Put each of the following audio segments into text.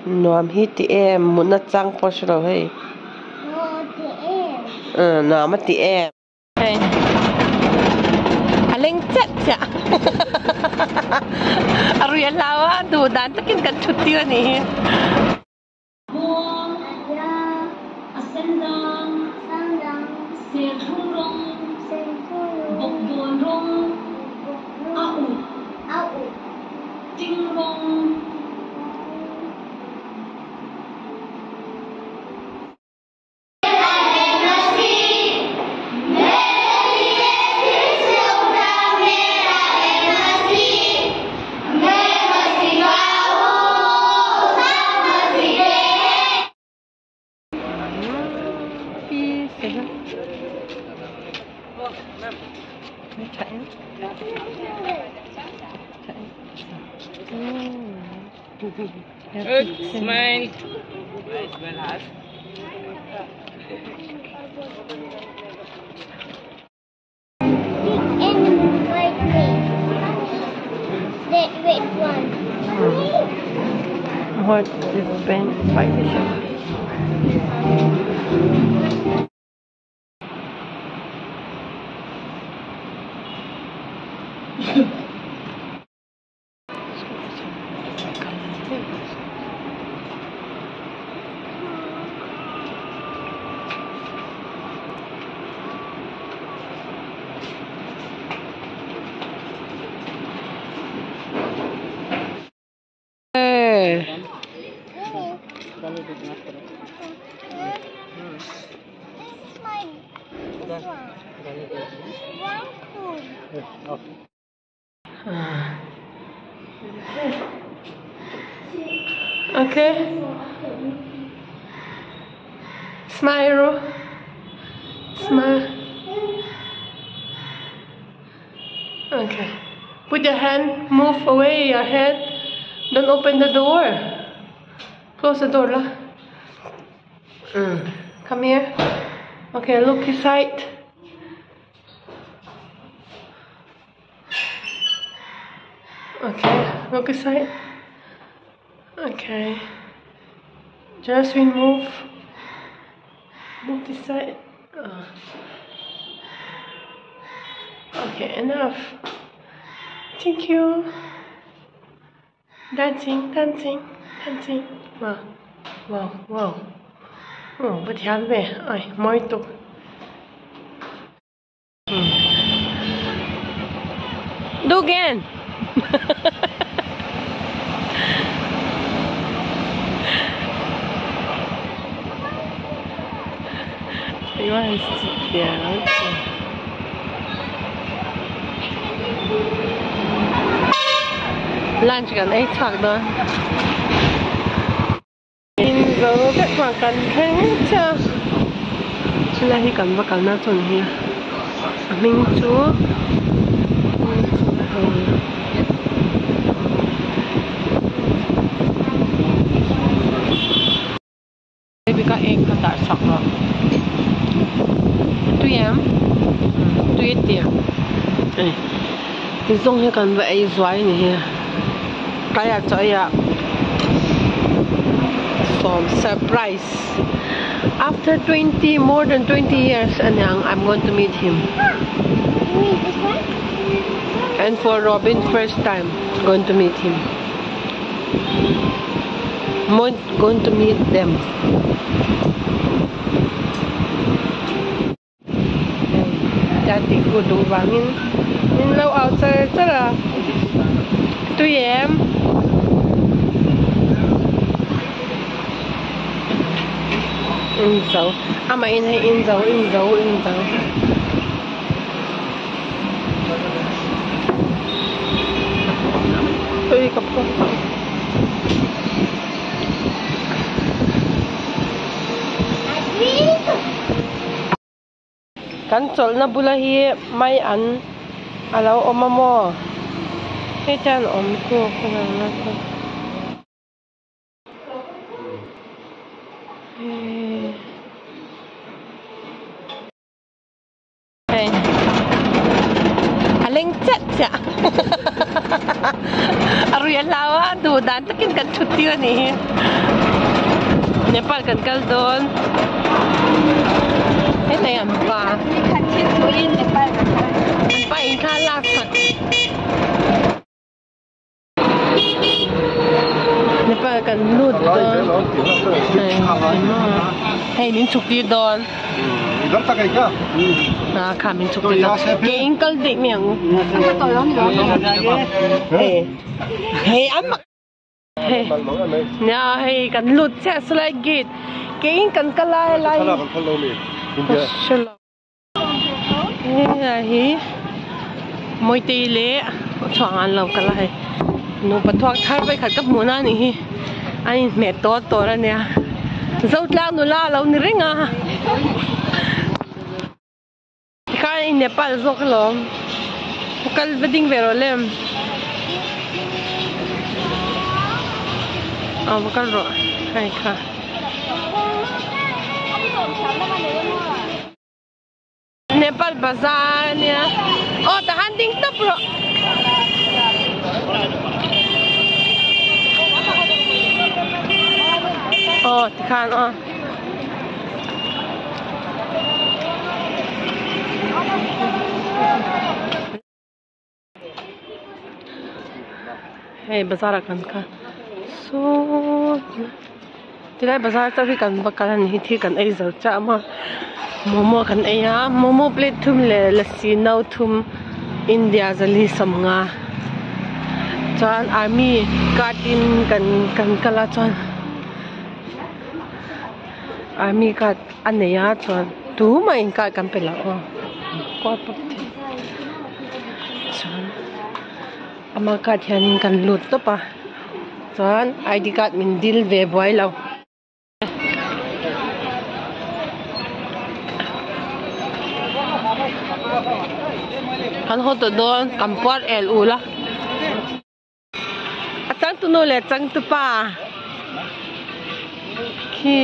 Nuam hi ti em mutna chang pawh a hrelo hei. Nuam a ti em. Hei a leng chiah chiah a rui a hlau a duh dan takin kan thut tir a nih hi. Smile. What is Ben five? Okay. Smile. Smile. Okay. Put your hand, move away your hand. Don't open the door. Close the door lah. Come here. Okay, look inside. Okay, look inside. Okay. Just remove. Move this side. Okay, enough. Thank you. Dancing, dancing, dancing. Wow, wow, wow. Oh, but have me. Ay, moi tuk. Do again. You want to sit there, okay. Lunch kan ei chak dawn. In zo vek ma kan thleng chiah a. Chulai hi kan va kalna chu a ni hi a. A hming chu Baby ka egg ka dah sak lo. Tui em? Tui a ti. Ei ti zawng hi kan va ei zuai a ni hi. Tlaiah chaw eiah sawm surprise after 20 more than 20 years aniang I'm going to meet him. And for Robin first time going to meet him. Going to meet them. Daddy ku duh vangin min lo au char char a tui em in zo amah in hei in zo in zo in zo. Tui ka pawh. Kan chawlhna bula hi mai an a lo awm a maw hei chuan awm chu ka lo la chu Hei a leng chiah chiah a rui a hlau a duh. Kan duh dan takin kan thut tir a nih hi. Nepal kan kal dawn. Hetah hian an pa. An pa in thla a lak sak. Nepal kan lut dawn. Hei min chhuk tir dawn. A kha min chhuk tir dawn. Ke in kal daih mai ang u. Hei hei an mak hei nia hei kan lut chiah saw lai gate ke in kan kal a helai hi. Hei hi Mawitei leh chhuah an lo kal a hei nupa thuak thar vawikhat ka hmuh na anih hi a inhmeh tawr tawr a nia Zotlang nula a lo ni reng a tikhan in Nepal zawk alawm kal va ding ve rawh le aw va kal rawh hei kha. Nepal bazar ania aw tahan ding tawp rawh. Aw tikhan aw. Hei bazar ah kan kal sawt tilai bazar te hi kan va kal a ni hi thil kan ei zo chiah a momo kan ei a momo plate thum leh lassi no thum India zali sawmnga chuan army card in kan kan kal a chuan army card a nei a chuan tumah in card kan pe lo aw kual pawp thei chuan ama card hianin kan lut tawp a chuan I D card min dil ve buai lo. Kan haw tawh dawn kan puar el ul a. A changtunu leh changtupa khi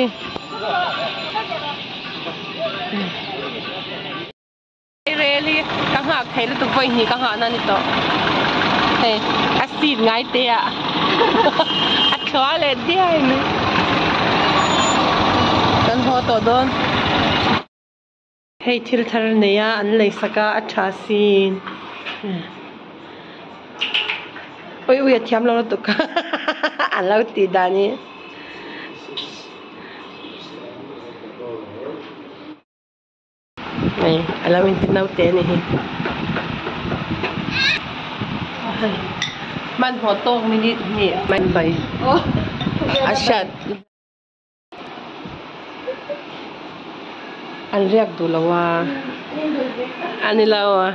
rel hi ka nghak thei lutuk vawi hnih ka nghah na ni tawh hei a seat ngai te ah a thlua leh diai mai kan haw tawh dawn. Hei thil thar a nei a an lei sak a a tha sin ui ui a thiam lo lutuk a an lo tih dan hi. Hei a lo inti naute a ni hi hmanhmawh tawk minute hnih mai a hriat. An riak duh lo a, a ni lo a,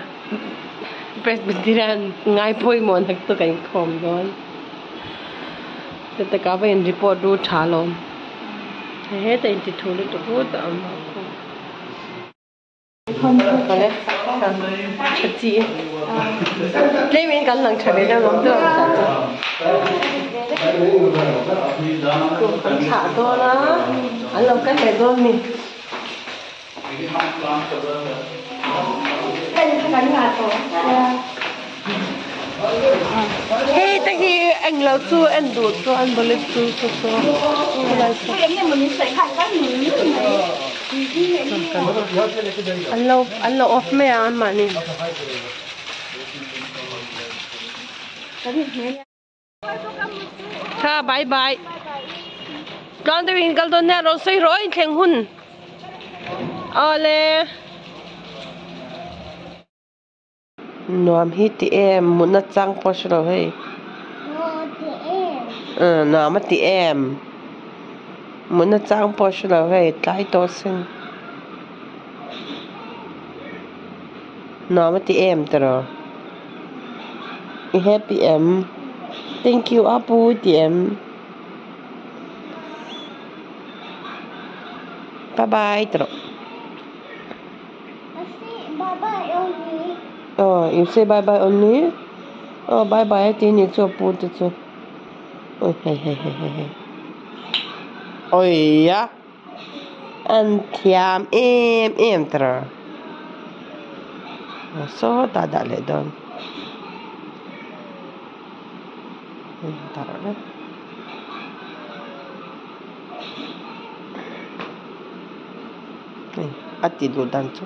Presbyterian ngai pawimawh nak chu kan inkhawm dawn. Heta ka va in report ru tha alawm. Heta inti thu lutuk vut a awm bawk. Kale tha chi tlem in kan lang tha ve deuh lawm deuh ang tah chu kan thlah dawn a an lo kal leh dawn mi. Hei te hi englo chu en duh chu an bullet chu chu chu helai chu. An lo an lo off mai ang an mahni. Tha bye bye. Tluang deuh in kal dawn nia rawn sawi rawh in thleng hun. Awle. Nuam hi ti em mutna chang pawh a hre lo hei. Nuam a ti em mutna chang pawh a hre lo hei tlai tawh sin. Nuam a ti em tiraw i happy em thank you apu i ti em bye bye tiraw. Aw you say bye bye only aw bye bye a ti anih chu a pu te chu awi hei hei hei hei hei awiah an thiam em em tawh a sawtah dah leh dawn. Hei a tih duh dan chu.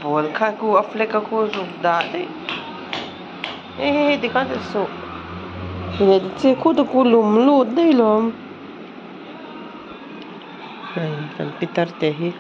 Pawl kha khu a flag a khu zuk dah daih hei hei hei tikhan ti suh leh chi khu te khu lum lut daih lawm hei kan pitar te hi.